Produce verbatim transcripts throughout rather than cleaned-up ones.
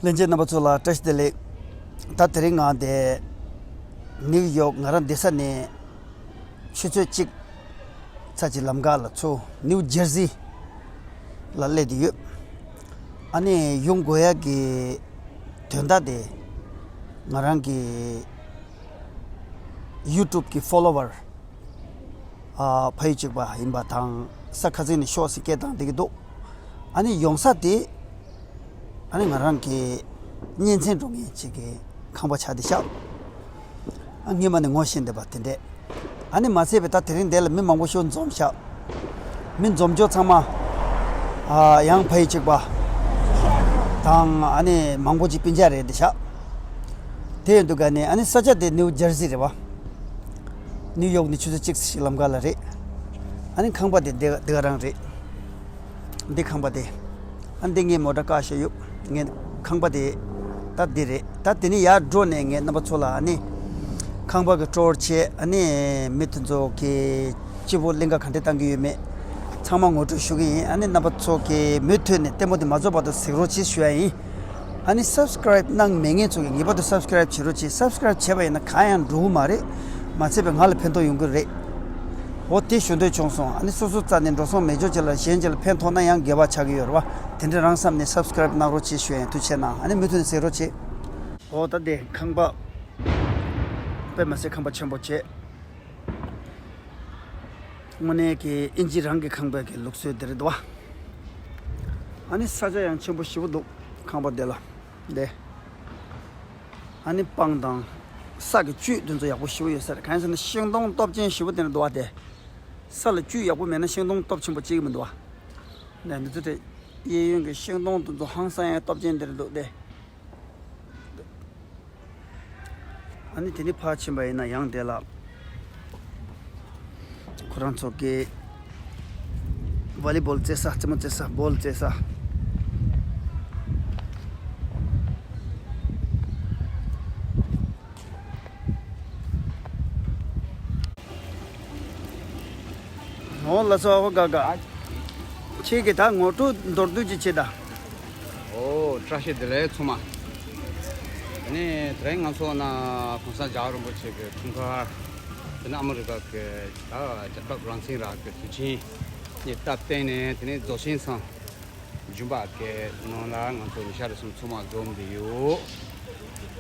ལྷན་རྒྱས་རྣམ་པ་ཚོ་ལ་བཀྲ་ཤིས་བདེ་ལེགས། ད་དེ་རིང་ང་དེ་ནིའུ་ཡོག་ང་རང་བསྡད་ས་ནས་ཆུ་ཚོད་གཅིག་ཙམ་གྱི་ལམ་ཁ་ལ་ཚུར་ནིའུ་ཇར་སི་ལ་སླེབས་བསྡད་ཡོད། ཨ་ནི་ཡོང་དགོས་ཡག་གི་དོན་དག་དེ་ང་རང་གི་ཡུ་ཊུབ་གི་ཕོ་ལོ་ཝར་ཨ་ཕ་ཡུལ་གཅིག་པ་ཡིན་པ་དང་ས་ཁ་ཚིག་ནས་ཤོག་ཟེར་སྐད་བཏང་བསྡད་ཀྱི་འདུག་ཨ་ནི་ཡོང་ས་དེ་ཨ་ནི་ང་རང་གི་གཉེན་ཚན་འགྲོ་མཁན་གཅིག་གི་ཁང་པ་ཆགས་བསྡད་ཤག་ཨ་སྔོན་མ་ནས་ངོ་ཤེས་བསྡད་པ་དེ་འདྲས། ཨ་ནི་མ་ཚད་པའི་ད་དེ་རིང་འདི་ལ་མི་མང་པོ་ཞིག་འཛོམས་ཤག་མི་འཛོམས་ཕྱོགས་ཚང་མ་ཨ་ཡང་ཕ་ཡུལ་གཅིག་པ་དང་ཨ་ནི་མང་པོ་ཅིག་སྤུན་ཀྱག་རེད་བསྡད་ཤག་དེ་ཡིན་དུས་ག་ནས་ཨ་ནི་ས་ཆ་དེ་ནིའུ་ཇར་སི་རེད་བ། ནིའུ་ཡོག་ནས་ཆུ་ཚོད་གཅིག་ཙམ་ཞིག་ལམ་ཁ་ལ་རེད། ཨ་ནི་ཁང་པ་དེ་འདི་འདི་ག་རང་རེད། འདི་ཁང་པ་དེ། ཨ་འདི་ངའི་མོ་ཊ་བཀག་བཞག་ཡོད། ངས་ཁང་པ་དེ། ད་འདི་རེད། ད་དེ་ནས་ཡར་འགྲོ་ནས་ངས་རྣམ་པ་ཚོ་ལ་ཨ་ནི། ཁང་པ་གི་ཊུར་བྱས་ཨ་ནི་མི་དེ་ཚོ་གི་སྤྱི་བོ་གླིང་ག་ག་འདྲས་བཏང་གི་ཡོད་མེད། ཚང་མ་ངོ་སྤྲོད་ཞུ་གི་ཡིན། ཨ་ནི་རྣམ་པ་ཚོ་གི་མུ་མཐུད་ནས་ལྟད་མོ་དེ་མ་རྫོགས་བར་དུ་གཟིགས་རོགས་གྱིས་ཞུ་ཡ་ཡིན། ཨ་ནི་སབ་སི་ཀ་རའིབ་གནང་མེད་མཁན་ཚོ་གིས་ངེས་པར་དུ་སབ་སི་ཀ་རའིབ་བྱེད་རོགས་གྱིས། སབ་སི་ཀ་རའིབ་བྱས་པ་ཡིན་ན་གང་ཡང་འགྲོ་གི་མ་རེད། མ་ཚད་པའི་ང་ལ་ཕན་ཐོགས་ཡོང་གི་རེད། འོ་དེ་ཞུ་འདོད་བྱུང་སོང་། ཨ་ནི་སོ་སོ་རྩ་ནས་འགྲོ་སོང་མེད་ཆོག་ཅིག་ལ་གཞན་ཅིག་ལ་ཕན་ཐོགས་ན་ཡང་དགེ་བ་ཆགས་ཀྱི་ཡོད་རེད་བ། དེ་འདྲ་རང་བསམ་ནས་སབ་སི་ཀ་རའིབ་གནང་རོགས་གྱིས་ཞུ་ཡ་ཡིན། ཐུགས་རྗེ་གནང་། ཨ་ནི་མུ་མཐུད་ནས་གཟིགས་རོགས་གྱིས། འོ་ད་དེ་ཁང་པ་དཔེ་མ་སྲིད་ཁང་པ་ཆེན་པོ་བྱས། དངོས་གནས་ཀྱི་ཨིན་ཇི་རང་གི་ཁང་པའི་གི་ལུགས་སྲོལ་དེ་རེད་འདུག་བ། ཨ་ནི་ས་ཆ་ཡང་ཆེན་པོ་ཞེ་པོ་འདུག་ཁང་པ་དེ་ལ། དེ། ཨ་ནི་སྤང་དང་། ས་གི་བཅུད་དེ་ཚོ་ཡག་པོ་ཞེ་པོ་ཡོད་ས་རེད། གང་ཡིན་ཟེར་ན་ཤིང་སྡོང་སྟོབས་ཆེན་ཞེ་པོ་དེ་འདྲ་འདུག་བ་དེ། ས་ལ་བཅུད་ཡག་པོ་མེད་ན་ཤིང་སྡོང་སྟོབས་ཆེན་པོ་སྐྱེ་གི་མི་འདུག་བ། དེ་འདི་ཚོ་དེ། གཡས་གཡོན་གྱི་ཤིང་སྡོང་དེ་ཚོ་ཧང་སང་ཡང་སྟོབས་ཆེན་དེ་རེད་འདུག་དེ། ཨ་ནི་དེ་ནས་ཕར་ཕྱིན་པ་ཡིན་ན་ཡང་དེ་ལ། ཁོ་རང་ཚོ་གི་ཝོ་ལི་བོལ་རྩེ་ས། རྩེད་མོ་རྩེ་ས། བོལ་རྩེ་ས། འོ་ལགས་སོ། ཨ་ཁུ་དགའ་དགའ། ཁྱེད་ཀྱིས་ད་ངོ་སྤྲོད་མདོར་བསྡུས་ཅིག་བྱེད་དང་། ཨོ་བཀྲ་ཤིས་བདེ་ལེགས་ཚང་མ། དེ་ནས་དེ་རིང་ང་ཚོ་ན་གོང་ས་རྒྱལ་བ་རིན་པོ་ཆེ་གི་འཁྲུངས་སྐར། དེ་ནས་ཨ་མི་རི་ཀ་གི་ད་རྒྱལ་ཁབ་རང་བཙན་རག་གི་དུས་ཆེན་ནས་སྟབས་བསྟན་ནས། དེ་ནས་རྫོགས་ཆེན་སང་། འཇུམ་པ་གི་ནང་ལ་ང་ཚོ་ཉི་ཤུ་རེ་གསུམ་ཚང་མ་འཛོམས་བསྡད་ཡོད།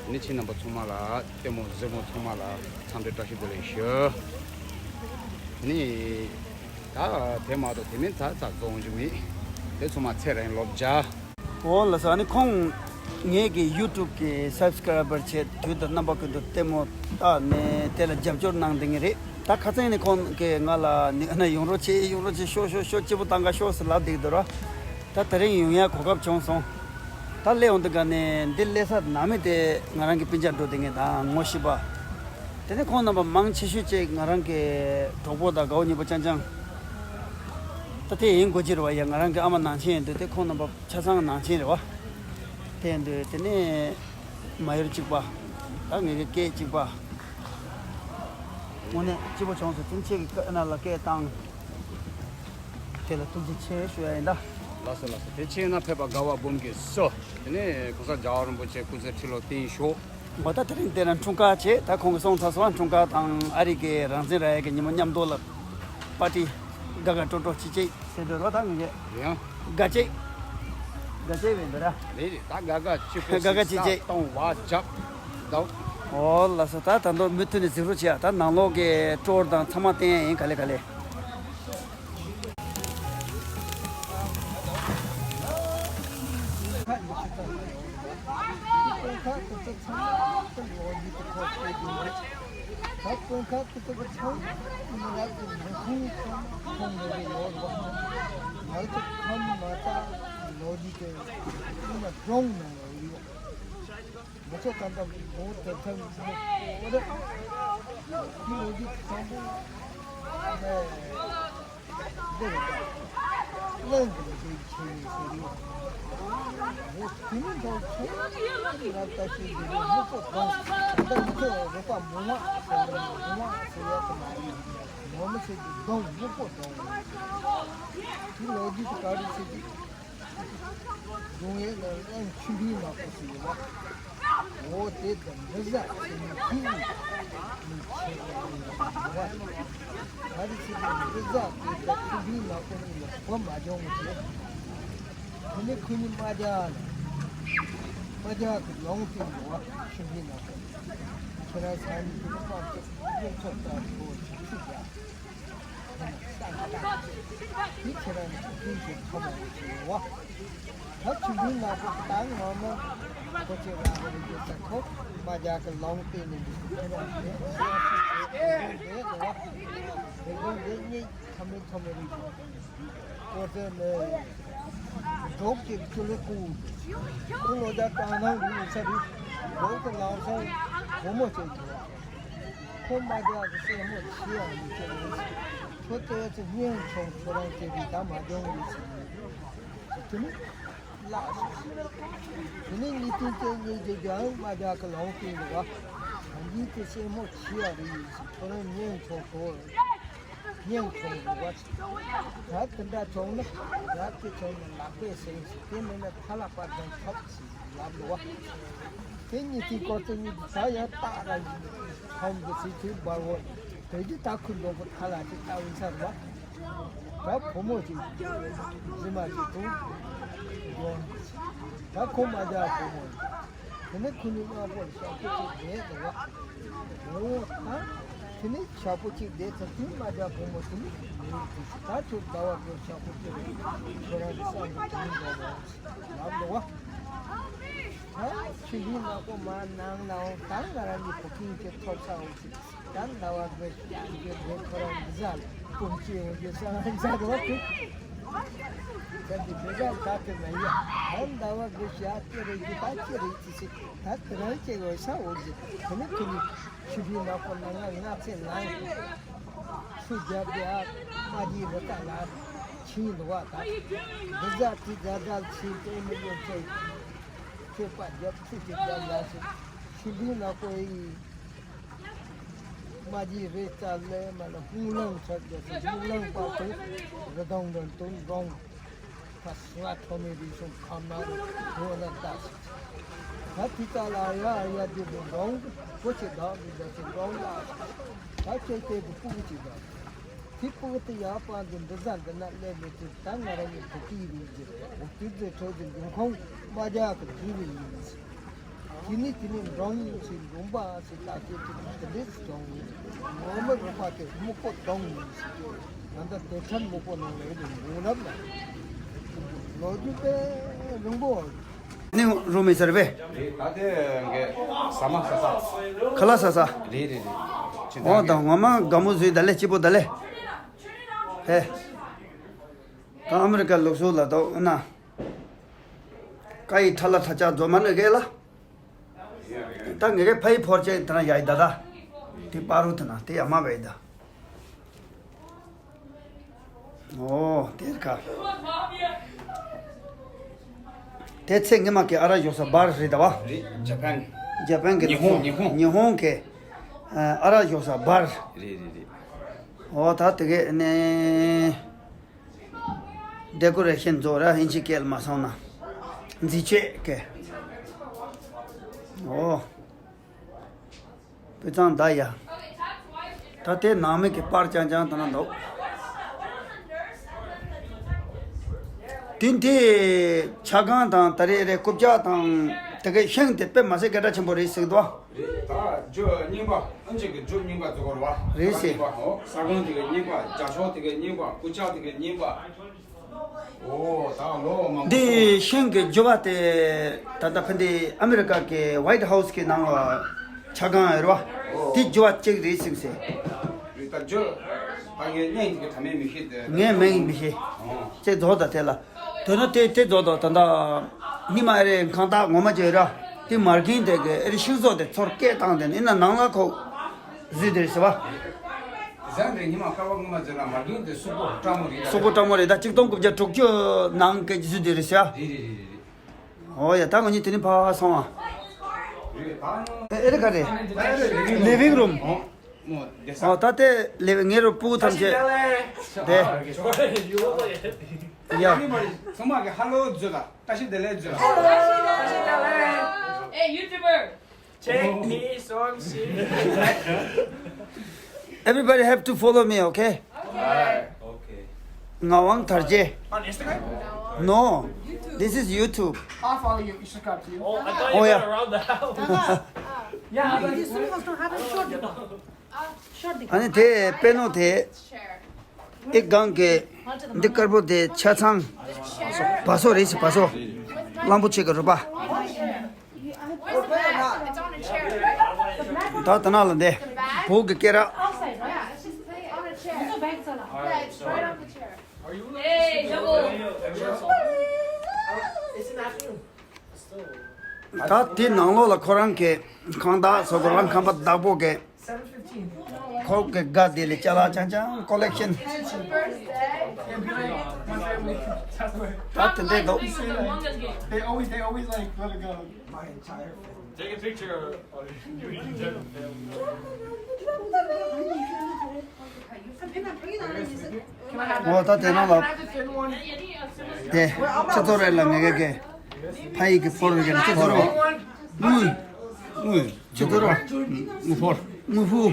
དེ་ནས་ཁྱེད་རྣམ་པ་ཚང་མ་ལ་ལྟད་མོ་གཟིགས་མོ་ཚང་མ་ལ་འཚམས་འདྲི་བཀྲ་ཤིས་བདེ་ལེགས་ཞུ། དེ་ནས་ད་དེ་མ་གཏོགས་དེ་མིན་ད་ད་རྫོང་རྒྱུ་མེད། དེ་ཚང་མ་ཚེ་རིང་ལོ་བརྒྱ། འོ་ལགས་སོ། ཨ་ནི་ཁོང་ངེད་ཀྱི་ཡུ་ཊུབ་ཀྱི་སབ་སི་ཀ་རའི་བར་བྱས། དུས་དང་རྣམ་པ་ཀུན་ཏུ་ལྟད་མོ་ལྟ་ནས་དེ་ལ་རྒྱབ་སྐྱོར་གནང་བསྡད་མཁན་རེད། ད་ཁ་སང་ནས་ཁོང་གིས་ང་ལ་ནི་ཨ་ན་ཡོང་རོགས་བྱེད། ཡོང་རོགས་བྱེད། ཤོག་ཤོག་ཤོག་སྐྱིད་པོ་བཏང་ག་ཤོག་ཟེར་ལབ་བསྡད་ཀྱི་འདུག་ར། ད་དེ་རིང་ཡོང་ཡ་གོ་སྐབས་བྱུང་སོང་། ད་སླེབས་ཡོང་དུས་ག་ནས་འདི་སླེབས་ས་ནང་མི་དེ་ང་རང་གི་སྤུན་ཀྱག་འགྲོ་བསྡད་མཁན་དང་ངོ་ཤེས་པ། དེ་ནས་ཁོང་རྣམ་པ་མང་ཆེ་ཤོས་ཅིག་ང་རང་གི་གྲོགས་པོ་དང་དགའ་བོ་ཉེ་པོ་རྐྱང་རྐྱང་། ད་དེ་ཡིན་དགོས་ཀྱི་རེད་བ། ཡ་ང་རང་གི་ཨ་མ་ནང་ཆེན་ཡིན་དུས་དེ་ཁོང་རྣམ་པ་ཆ་ཚང་ནང་ཆེན་རེད་བ། དེ་ཡིན་དུས་དེ་ནས་མ་ཡུལ་གཅིག་པ། ད་ངེད་ཀྱི་སྐད་གཅིག་པ། དངོས་གནས་སྐྱིད་པོ་བྱུང་སོང་། ཚུན་ཆད་ཀྱི་ཁ་ན་ལ་སྐད་བཏང་། དེ་ལ་ཐུགས་རྗེ་ཆེ་ཞུ་ཡ་ཡིན་ད། ལགས་སོ་ལགས་སོ། དེ་ཕྱིན་ན་ཕེབས་པ་དགའ་བ་འབུམ་གྱིས་གསོལ། དེ་ནས་གོང་ས་རྒྱལ་བ་རིན་པོ་ཆེ་སྐུ་ཚེ་ཁྲི་ལོ་བརྟན་ཤོག་འོ་ད་དེ་རིང་དེ་ལ་འཁྲུངས་སྐར་བྱས། ད་ཁོང་གིས་གསུངས་ཚར་སོང་། འཁྲུངས་སྐར་དང་ཨ་རི་གི་རང་བཙན་རག་ཡས་ཀྱི་ཉིན་མོ་མཉམ་དུ་ལ་པར་ཊི་དགའ་དགའ་སྤྲོ་སྤྲོ་བྱེད་ཅིག་ཟེར་འདོད་རོགས། ད་ངེད་ཀྱི་ཡང་དགའ་ཅིག་དགའ་ཅིག་བས་འདོད་ར། རེད་རེད། ད་དགའ་དགའ་ཅིག་དགའ་དགའ་ཅིག་ཅིག་གཏོང་བ་རྒྱབ་དང་། འོ་ལགས་སོ། ད་ད་དུང་མུ་མཐུད་ནས་གཟིགས་རོགས་བྱེད་ཨ། ད་ནང་ལོགས་ཀྱི་ཊུར་དང་ཚང་མ་བསྟན་ཡ་ཡིན། ག་ལེ་ག་ལེ། དཔོན་ཁག་དེ་ཚོ་ཚང་མ་ལོ་རྒྱུས་ཀྱི་ཐོག་བཤད་རྒྱུ་རེད། ད་དཔོན་ཁག་དེ་ཚོ་གི་ཚང་མ་མི་རབས་ཀྱི་མི་ཁུངས་ཚང་མ་ཁོང་མི་རེ་ལོ་རེ་བ། ང་ཚོ་ཁམས་མ་རྩ་ལོ་རྒྱུས་ཀྱི་ཨུ་མ་གྲོང་ནང་ལ་ཡོད། ང་ཚོ་ད་ལྟ་ལོ་དེ་ཚང་མི་ཁོ་རེ་དེ་ལོ་རྒྱུས་ཀྱི་ཚང་པོ་ཨ་ནི། འདི་རེད་ད། གླིང་གི་ལས་ཀྱི་ཆེད་ཡིན་ཟེར་ཡོད། འོ་དེ་མིན་ཐོག་ཚོ་ང་ལྟ་ཞིག་འདི་རེད། སྨུག་པོ་གདོང་། ད་ང་ཚོ་རོགས་པ་མོ་མ་ཟེར་ནས་མོ་མ་ཟེར་ཡག་གི་མ་རེད། མོ་མ་ཟེར་གྱི་གདོང་། སྨུག་པོ་གདོང་། དེ་ལོ་རྒྱུས་དེ་ག་རེ་ཟེར་གྱི། ལུང་ཡན་ལ་ཨན་ཆུ་འབིན་ནག་པོ་ཞིག་ཡོད་པ། འོ་དེ་དང་འདི་ཟ་ཆེ་ནི་ཁྱི་ནི་མི་ཆེ་བ་ཡིན་པ། ག་རེ་ཟེར་ན་འདི་ཟ་དེ་དང་ཆུ་འབིན་ནག་པོ་གཉིས་ལ་གོ་མ་བྱུང་བ་དེ། དེ་ནི་ཁོ་གཉིས་རྨ་བྱ་ལ། རྨ་བྱ་གི་ལུང་སྟེང་དུ་བ་ཆུ་འབིན་ནག་པོ། ཁྱེད་རང་ས་ནི་དེ་ལ་དམག་དེ་གཡུ་མཚོ་ལྟར་དུ་ཆུ་ཆུ་བྱ། དེ་ཁྱེད་རང་ཚོ་ཀུན་གྱིས་ཐོབ་པ་ཡོད་ཅེས་ཡོད་པ། ད་ཆུ་འབུའི་ནག་པོ་ད་ངོ་མ་ཁོ་ཚོས་རང་གི་རིགས་ཀྱི་ས་ཁོ་རྨ་རྒྱལ་གྱི་ལུང་སྟེང་ནས་འདུག་ཁྱེད་རང་ཚོས་ཤེས་ཤེས་ཤེས་ཡོད་པ། རིག་གཞུང་འདི་གཉིས་ཐ་མའི་ཐོག་མའི་རིག་གཞུང་། ཁོ་ཚོས་ནི་འབྲོག་ཅིག་ཆུ་ལུད་ཁུག་ཁོ་ལོ་བརྒྱ་གྲངས་ནང་རིག་ཡིན་ས་རེད། འབྲོག་གི་ལམ་སང་སྒོ་མོ་ཅིག་གྱུར་བ། ཁོ་རྨ་རྒྱལ་གྱི་སྲས་མོ་ཆེ་བ་ཡིན་ཁྱེད་རེད། ཁྱོད་ལྟོས་ཚེ་སྙན་ཆུང་ཁྱོད་རང་ཚེ་རིག་ད་མ་སྦྱོང་རེད་ཟེར་ནས། དེ་ནི་བརླག་སོང་། དེ་ནས་ངེད་ཀྱི་སྐྱེ་དངོས་ཀྱི་རྒྱང་རྨ་རྒྱལ་གྱི་ལུང་སྟེང་དུ་བ། ང་གཉིས་ཀྱི་སྲས་མོ་ཆེ་བ་རེད་ཟེར་ཁྱོད་རང་སྙན་ཆུང་ཁྱོད། སྙན་ཆུང་རེད་བ། ད་དེ་འདྲ་བྱུང་ན་རབ་ཀྱི་བྱུང་ན་ལག་པས་ཟིན་ཟེར་དེ་མིན་ན་ཁ་ལག་པ་དང་ཐོབ་ཟེར། ལབ་འདུག་བ། དེ་གཉིས་ཀྱི་སྐོར་དེ་གཉིས་ཀྱི་ད་ཡང་སྟག་ར་ཁོང་གི་སྲིད་ཇུས་འབར་བོ། དེ་གྱི་ད་ཁུ་འདོག་པོ་ཐ་ལ་ཅིག་ལྟ་བུ་ཚར་བ། ད་བུ་མོ་ཅིག་རྫི་མ་ཅིག་དང་འགྲོ། ད་ཁོ་མ་རྒྱག་བུ་མོ་ཡིན། དེ་ནས་ཁུ་ནི་དམར་པོ་ལ་ཞག་པོ་ཅིག་བསྡད་འདུག་བ། འོ་ད། དེ་ནས་ཞག་པོ་ཅིག་བསྡད་ཚར་དུས་མ་རྒྱག་བུ་མོ་དེ་ནི་མི་རིགས་དེ་ཞིག་ད་ཁྱོད་ཟླ་བ་དགོས་ཞག་པོ་ཅིག་རེད། ཁྱོད་རང་གི་བསམ་པ་དེ་ཡིན་འགྲོ་མོ། ལབ་འདུག་བ། ད་ཆུ་ལི་ནག་པོ་མ་ནང་ལའང་ད་ང་རང་གི་བུ་ཁྱིམ་གྱི་ཐོབ་ས་འོག་ཅིག་ད་ཟླ་བ་དགོས་ཞག་གི་དགོས་ཁོ་རང་གི་ཟ་ལ་སྤུན་མཆེད་འོང་གི་ས་ང་ཟ་འགྲོ་བ་ཁྱོད། ད་འདི་མི་ཟ་ད་དེ་མ་ཡིན། ད་ཟླ་བ་དགོས་ཞག་ཅི་རེད་ཀྱི་ད་ཅི་རེད་ཀྱི་ཟེར། ད་དེ་རང་སྐྱེ་དགོས་ས་འོག་ཅིག་དེ་ནི་ཁྱོད་ནི་ཆུ་ལི་ནག་པོ་ནང་ང་ང་ཚེ་ནང་ཆུ་རྒྱབ་དེ་ཨ་མ་དེའི་རི་ཁ་ལ་ཕྱིན་འདུག་བ། ད་འདི་ཟ་དེ་ཟ་ཟ་ཕྱིན་དེ་མི་ཡོད་ཚེ་ཆོས་པ་རྒྱབ་ཆུ་ཅིག་རྒྱབ་ལ་ཟེར། ཆུ་ལི་ནག་པོ་ཡི་མ་གྱི་རེ་རྩ་ལས་མ་ལ་སྨུག་ལང་ཚར་རྒྱ་སེ་སྨུག་ལང་པ་དུ་རི་དང་འདྲ་དུ་འབྲོང་ཁ་སྲ་ཁྲོ་མེ་རི་སུང་ཁ་མ་རི་དུ་ལ་ལྟ་སེ། ད་དི་ཀ་ལ་ཡ་ཡ་དི་དུ་འབྲོང་གི་པོ་ཆེ་བདག་གི་རྒྱ་སེ་འབྲོང་ལ་ད་ཁྱེད་ཁྱེད་དུ་སྤུ་གུ་ཅིག་བདག་དེ་སྤུ་གུ་དེ་ཡག་པ་འདི་འདི་ཟ་འདི་ན་སླེབས་མི་ཐུབ། ད་ང་རང་གི་བུ་ཀི་རིགས་ཀྱི་འོ་དུས་ཚོད་ཁྲོད་ཀྱི་འབྱུང་ཁུངས་མ་རྒྱག་གི་དུས་རིགས་ཡིན། དེ་ནི་དེ་ནི་འབྲོང་ཡིན་ཞིང་འབྲོང་པ་ཞིག་ལྟ་སྐྱེ་དུས་དེ་འདྲས་སུ་བྱུང་ཡིན། ངོ་མ་རུ་པ་དེ་སྨུག་པོ་གདོང་ཡིན་ཞིག་ད་ལྟ་དེ་ཁྲན་སྨུག་པོ་ནང་ལ་ཡོད་པའི་འབྱུང་རབས་ལ་ལོ་རྒྱུས་དཔེ་རིང་པོ། ནི་རུ་མི་ཟེར་བས། རེད་ད་དེ་གས་ཟ་མ་ཟ་ས། ཁ་ལག་ཟ་ས། རེད་རེད་རེད། ཅི་འོ་ད་ད་ངོ་མ་དགའ་མོ་བཟོས་ད་ལེ་སྐྱིད་པོ་ད་ལེ། ཧེ། ད་ཨ་མི་རི་ཀ་ལུགས་སྲོལ་ལ་དོ་ན། ཀ་ཡི་ཁྲ་ལ་ཁྲ་ཆག་རྫོ་མ་ནི་གས་ལ། ད་ངེད་ཀའི་ཕ་ཡི་ཕོར་ཅེ་དེ་ན་ཡ་ཡི་ད་ད། དེ་པ་རུ་དེ་ན་དེ་ཡ་མ་བས་ད། ཨོ་དེ་ཀ། དེ་ཚེ་ངེད་མ་གི་ཨ་ར་ཞོག་ས་བར་རེད་ད་བ། རེད་ཇ་པན། ཇ་པན་གི་ཉི་ཧོང་ཉི་ཧོང་ཉི་ཧོང་གི་ཨ་ར་ཞོག་ས་བར། རེད་རེད་རེད། ཨོ་ད་དེ་གི་ནས། ཌེ་ཀོ་རེ་ཤན་རྫོགས་ར་ཧིན་ཅི་སྐད་མ་སོང་ན། མཛེས་ཆས་ཀྱི། ཨོ། དཔེ་ཚང་ད་ཡ། ད་དེ་ནང་མི་གི་པར་ཅང་ཅང་ད་ན་འདུག་དེ་དེ་ཆ་གང་དང་ད་རེ་རེ་རྐུབ་བཀྱག་དང་དེ་གའི་ཤིང་དེ་དཔེ་མ་སྲིད་སྐད་གྲགས་ཆེན་པོ་རེད་ཟེར་གི་འདུག་རེད་ད་རྒྱུ་རྙིང་པ་ཨ་མཆོག་གི་རྒྱུ་རྙིང་པ་ཚོ་གོ་ར་བ། རེད་ཟེར། རྙིང་པ་ཧོ་ས་ཁང་དེ་གའི་རྙིང་པ་རྒྱ་ཤོག་དེ་གའི་རྙིང་པ་རྐུབ་བཀྱག་དེ་གའི་རྙིང་པ། འདི་ཤིང་གི་རྒྱུ་བ་དེ་ད་ལྟ་ཕན་དེ་ཨ་མི་རི་ཀ་གི་ཝའིཊ་ཧའུ་སི་གི་ནང་ལ་ཆ་གང་ཡོད་རེད་བ། དེ་རྒྱུ་བ་གཅིག་རེད་ཟེར་ཟེར། ངས་མིང་མི་ཤེས། ཅེས་རྫོགས་དང་དེ་ལ་དོན་ན་དེ་དེ་རྫོགས་དང་ད་ལྟ་ཉི་མ་ཨེ་རེད་གང་དག་ངོ་མ་བྱས་ར་དེ་མར་གིན་དེ་གི་ཨེ་རེད་ཤིང་བཟོ་དེ་ཚོར་སྐད་བཏང་དེ་ནི་ན་ནང་ལ་ཁོ། བཟོས་དེ་རེད་ཟེར་བ། དེ་ཟན་རེ་ཉི་མ་ཀ་བ་ངོ་མ་ཟེར་ན་མ་རྒྱུན་དེ་སུག་པོ་སྤྲང་མོ་རེད་ད། སུག་པོ་སྤྲང་མོ་རེད་ད་གཅིག་སྟོང་དགུ་བརྒྱ་དྲུག་ཅུ་ནང་གི་བཟོས་དེ་རེད་ཟེར་ཨ། རེད་རེད་རེད་རེད། ཨོ་ཡ་ད་ང་གཉིས་དེ་ནི་ཕ་སོང་ཨ། རེད་ད་ནི། ཨེ་རེ་ག་རེད། ལི་ཝིང་རུམ། ཨོ་ད་དེ་ལི་ཝིང་ངེད་རུ་སྤུ་གུ་ཐམས་ཅད་དེ། Yeah. Everybody, ཚང་མ་གི་hello བརྗོད་དང་བཀྲ་ཤིས་བདེ་ལེགས་བརྗོད་དང་། Hey, YouTuber. Check me, some shit. Everybody have to follow me, okay? Okay. ངག་དབང་དར་རྒྱས། On Instagram? No. This is YouTube. I'll follow you. You subscribe to you. Oh, I thought you Oh, yeah. were around the house. Yeah, I was like, you still have to have a short. ཨ་ནི་དེ་པད་ནོར་དེ་ཨེ་སྒང་གི་འདི་དཀར་པོ་དེ་ཆ་ཚང་བ་སོ་རེད་ཟེར། བ་སོ་གླང་པོ་ཆེ་གི་རུས་པ། ད་ད་ན་ལ་འདི་བོད་གི་སྐེ་རགས། ད་དེ་ནང་ལོགས་ལ་ཁོ་རང་གི་ཁང་བདག་སོགས་ཁོ་རང་ཁང་པ་བདག་པོ་གི་ཁོ་གི་དགའ་བདེ་ལས་ཅ་ལག་ཅང་ཅང་ཀོ་ལེག་ཤན། ད་དེ་འདྲས་འདུག They always, they always like let it go. Take a picture of you and Devin family. འོ་ད་དེ་ནང་ལ་དེ་ཁྱེད་ཚོ་རེད་ལ། ངེད་ཀྱི་ཕ་ཡི་གི་ཕོར་རེད་ཀྱི་ཁྱེད་ཚོ་རེད། དངུལ་དངུལ་ཁྱེད་ཚོ་རེད། དངུལ་ཕོར་དངུལ་ཕུ།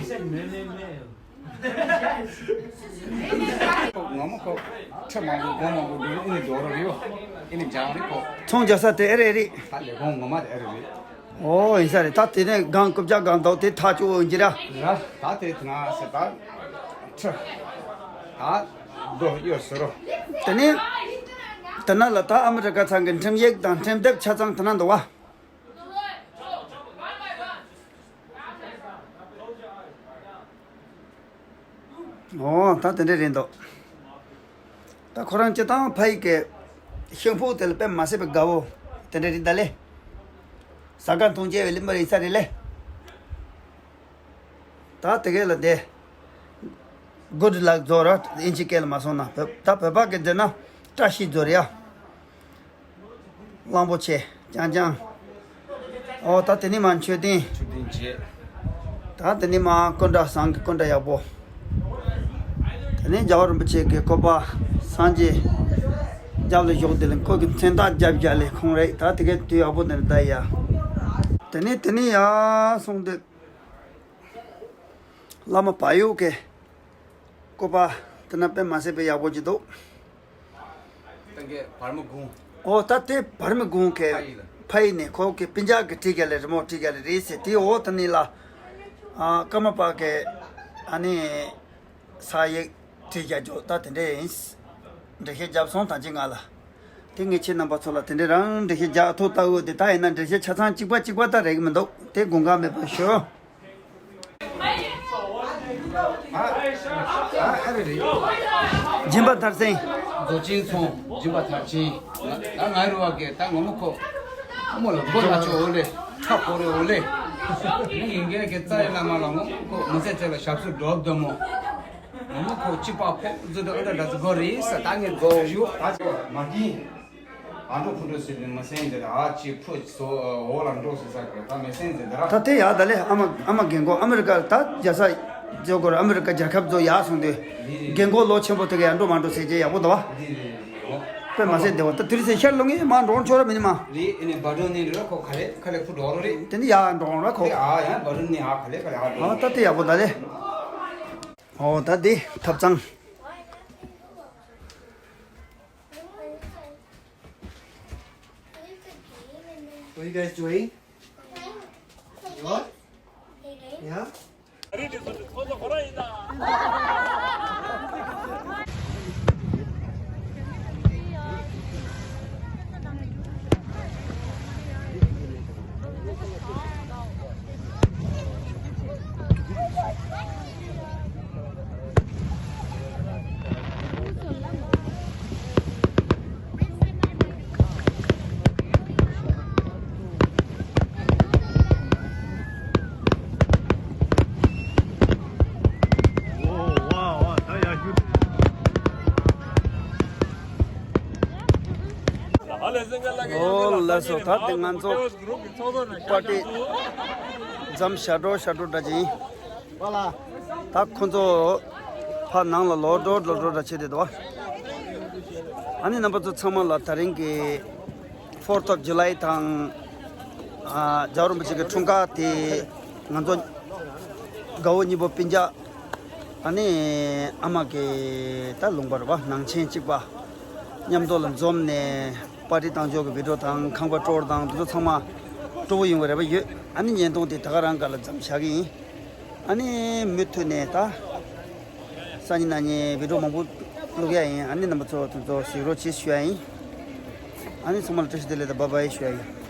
ང་མ་ཁོ་ཁྲི་མང་པོ་སྒོར་མང་པོ་འདུག་ཨེ་ནི་འགྲོ་རོགས་རེད། ཨེ་ནི་སྦྱང་རེད་ཁོ། ཚོང་རྒྱག་ས་དེ་ཨེ་རེད་རེད། ད་ལས་ཁུངས་ངོ་མ་དེ་ཨེ་རེད་རེད། ཨོ་ཡིན་ས་རེད། ད་དེ་ནས་སྒང་རྐུབ་བཀྱག་སྒང་འདུག་དེ་ཐག་ཆོད་འོང་གི་ར། ར་ད་དེ་དེ་ན་ཟེར་ད་ཁྲི་ད་རྡོ་གཡོར་ཟེར་རོ། དེ་ནས་དེ་ན་ལ་ད་ཨ་མི་རི་ཀ་ཚང་གི་འགྲེམས་ཡིག་དང་འགྲེམས་དེབ་ཆ་ཚང་དེ་ན་འདུག་བ། ཨོ་ད་དེ་འདྲས་རེད་འདུག་ད་ཁོ་རང་སྤྱི་བཏང་ཕ་ཡི་གི་ཤིང་ཕུག་དེ་ལ་དཔེ་མ་སྲིད་པའི་དགའ་བོ་དེ་འདྲས་རེད་ད་ལེ། ཟ་ཁང་འཐུང་བྱས་པའི་གླིང་པ་རེད་ས་རེད་ལེ། ད་དེ་གས་ལ་དེ་good luck ཟེར་ར། ཨིན་ཇི་སྐད་ལ་མ་སོང་ན་བོད་ད་བོད་པ་གི་འདི་ན་བཀྲ་ཤིས་ཟེར་ཡ། གླང་པོ་ཆེ་རྐྱང་རྐྱང་། ཨོ་ད་དེ་ནི་མ་མཆོད་རྟེན། མཆོད་རྟེན་བྱས། ད་དེ་ནི་མ་སྐུ་འདྲ་བཟང་གི་སྐུ་འདྲ་ཡག་པོ། དེ་ནི་རྒྱལ་བ་རིན་པོ་ཆེ་གི་སྐུ་པར་སངས་རྒྱས་རྒྱབ་ལ་བཞུགས། དེ་ལ་ཁོ་གི་མཚན་རྟགས་རྒྱབ་རྒྱབ་ལས་ཁོང་རེད། ད་དེ་གའི་དུས་ཡག་པོ་དེ་ནི་ད་ཡ། དེ་ནི་དེ་ནི་ཡ་སོང་དུས། བླ་མ་བལ་ཡུལ་གི་སྐུ་པར་དེ་ན་དཔེ་མ་སྲིད་པའི་ཡག་པོ་ཅིག་འདུག་ད་གའི་བར་མི་དགུང་། ཨོ་ད་དེ་བར་མི་དགུང་གི་ཕ་ཡི་ལ། ཕ་ཡི་ནས་ཁོ་གི་སྤུན་ཀྱག་གི་བྲིས་རྒྱ་ལེ་རི་མོ་བྲིས་རྒྱ་ལེ་རེད་ཟེར། དེ་འོ་ད་ནི་ལ་ཨ་ཀརྨ་པ་གི་ཨ་ནི་ས་ཡིག་བྲིས་རྒྱ་འཇོག་ད་དེ་འདྲས་ཡིན། འགྲེལ་བཤད་རྒྱབ་སོང་ད་ཅི་ང་ལ། དེ་ངས་ཁྱེད་རྣམ་པ་ཚོ་ལ་དེ་འདྲས་རང་འགྲེལ་བཤད་རྒྱག་ཐུབ་ལྟ་འོས་དེ། ད་ཡིན་ན་འགྲེལ་བཤད་ཆ་ཚང་གཅིག་པ་གཅིག་པ་ད་རེག་མི་འདུག་དེ་དགོངས་འགལ་མེད་པ་ཞུ། སྦྱིན་པ་མཐར་ཕྱིན། རྫོགས་ཆེན་ཚོང་སྦྱིན་པ་མཐར་ཕྱིན། ད་ང་རུ་བ་གི་ད་ངོ་མ་ཁོ་ཁོ་མོ་ལ་མགོ་ལ་ཆོ་འོ་ལེ། ཁ་ཁོ་རེ་འོ་ལེ། ཡིན་གེ་གི་རྩ་ཡི་བླ་མ་ལ་ངོ་ཁོ་མི་ཚེ་ཚེ་ལ་ཞབས་སུ་སྒྲུབ་དོ་མོ། ངོ་མ་ཁོ་ཅི་པ་ཕོ་ཛུ་དོ་ཨ་ད་ད་ཛུ་གོ་རེ་ས་ད་ངས་གོ་ཡུ་ད་ཅོ་མ་གི། ཨ་འགྲོ་ཕུ་འགྲོ་ཟེར་ནས་མི་སེང་ཟེར། ཨ་ཅེ་ཕུ་སོ་འོ་ལ་འགྲོ་ཟེར་ས་གི་ད་མི་སེང་ཟེར་ད་ར། ད་དེ་ཡག་ད་ལེ། ཨ་མ་ཨ་མ་རྒན་གོག་ཨ་མི་རི་ཀ་ད་རྒྱ་ས་ཇོ་གོར་ཨ་མི་རི་ཀ་རྒྱལ་ཁབ་ཚོ་ཡག་སོང་དུས་རྒན་གོག་ལོ་ཆེན་པོ་དེ་ག་ཡར་འགྲོ་མ་འགྲོ་ཟེར་རྗེས་ཡག་པོ་འདུག་བ། དཔེ་མ་སྲིད་བདེ་བ། ད་དེ་རིང་ཟེར་ཤར་ལོ་ངས་མ་འགྲོ་ཆོག་ར་མི་ནི་མ། རེད། ཨེ་ནས་བ་འགྲོ་ནི་རེད། ཁོ་ག་ལེ་ག་ལེ་ཁུ་འགྲོ་རོ་རེད། དེ་ནི་ཡག་འགྲོ་ར་ཁོ། ཨ་ཡང་བ་འགྲོ་ནི་ཨ་ག་ལེ་ག་ལེ་ཨ་འགྲོ། ཨ་ད་དེ་ཡག་པོ་ད་ལེ། ཨོ་ད་དེ་ཐབ་ཚང་། What are you guys doing? What? Yeah? ཨོ་ལགས་སོ། ད་དེ་ང་ཚོ་པར་ཊི་མཚམས་བཞག་འགྲོ་བཞག་འགྲོ་འདྲ་ཅིག་ཡིན། ད་ཁོ་ཚོ་ཕར་ནང་ལ་ལོག་འགྲོ་ལོག་འགྲོ་འདྲ་བྱེད་དེ་འདུག་བ། ཨ་ནི་རྣམ་པ་ཚོ་ཚང་མ་ལ་ད་རིང་གི་Fourth of July དང་། ཨ། རྒྱལ་བ་རིན་པོ་ཆེ་གི་འཁྲུངས་སྐར་དེ་ང་ཚོ་དགའ་བོ་སྙིང་པོ་སྤུན་ཀྱག་ཨ་ནི་ཨ་མ་གི་ད་ལུང་པ་རེད་པ། ནང་ཆེན་གཅིག་པ་མཉམ་དུ་ལ་འཛོམས་ནས་པར་ཊི་བཏང་ཕྱོགས་ཀྱི་བི་ཌིའོ་དང་ཁང་པ་སྤྲོ་བོ་དང་འདི་ཚོ་ཚང་མ་སྤྲོ་བོ་ཡོང་གི་རེད་པ་ཡོད། ཨ་ནི་བརྙན་ཐུང་དེ་ད་ག་རང་ག་ལ་མཚམས་བཞག་གི་ཡིན། ཨ་ནི་མུ་མཐུད་ནས་ད་སང་ཉིན་གནངས་ཉིན་བི་ཌིའོ་མང་པོ་བླུག་ཡ་ཡིན། ཨ་ནི་རྣམ་པ་ཚོ་དེ་ཚོ་གཟིགས་རོགས་བྱེད་ཞུ་ཡ་ཡིན། ཨ་ནི་ཚང་མ་ལ་བཀྲ་ཤིས་བདེ་ལེགས་དང་བཱའི་བཱའི་ཞུ་ཡ་ཡིན།